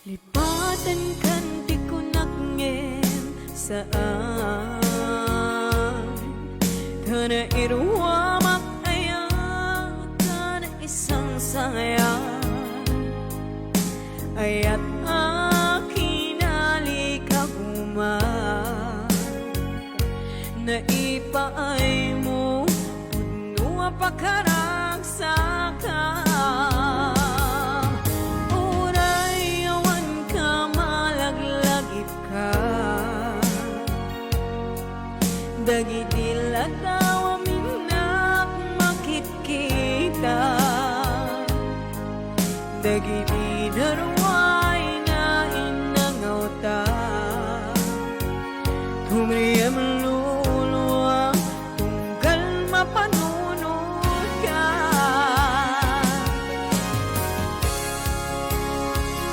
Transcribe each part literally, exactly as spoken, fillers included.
Lipatenkan ti kunak ngem saan, ta nairuamak ayat a naisangsangayan, ayat a kinalikaguman, naipaaymo pudno a pakaragsak. Ka, uray awan ka malaglagipka. Dagiti ladaw a minnak makitkita, dagiti naruay nga innangawta, tumriem luluang tunggal mapanunotka.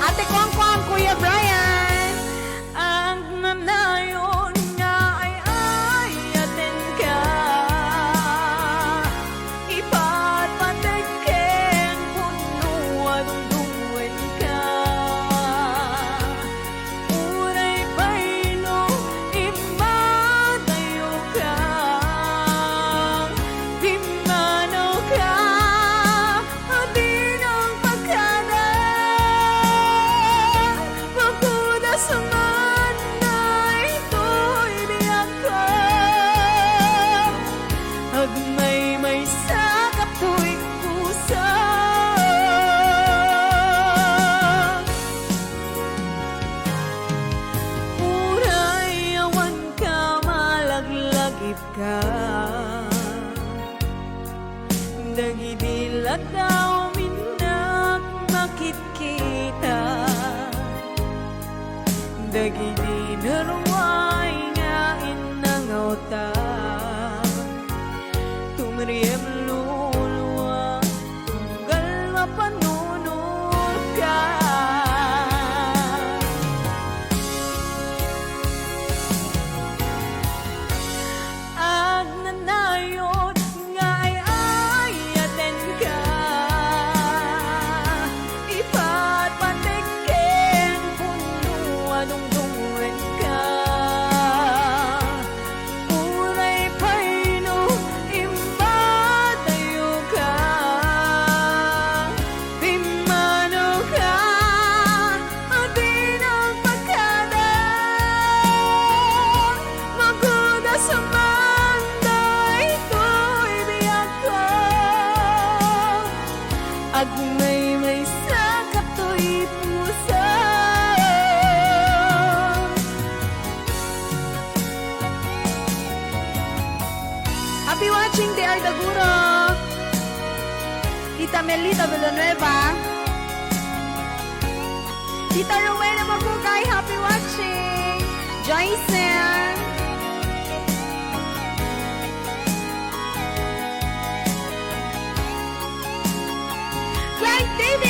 Ate Kongkong, Kuya Brian. Agnanayon nga ay-ayatenka, ipatpatek ken pudno a dungdungenka. Uray pay no immadayoka, pimmanawka, a dinang pagkada. Magudas man daytoy biagko, agmaymaysa katoy puso. Uray awan ka malaglagipka, dagiti ladaw minnak makitkita, dagiti naruay nga innangawta, tumriem luluang tunggal mapanunotka. Agnanayon nga ay-ayatenka, ipatpatek ken pudno a dungdungenka. Uray pay no immadayoka, pimmanawka, a dinang pagkada. Magudas man daytoy biagko, agmaymaysa katoy puso. Happy watching, D R Daguro. Tita Melita Villanueva. Tita Rowena Magugay, happy watching. Joyce. Clyde David.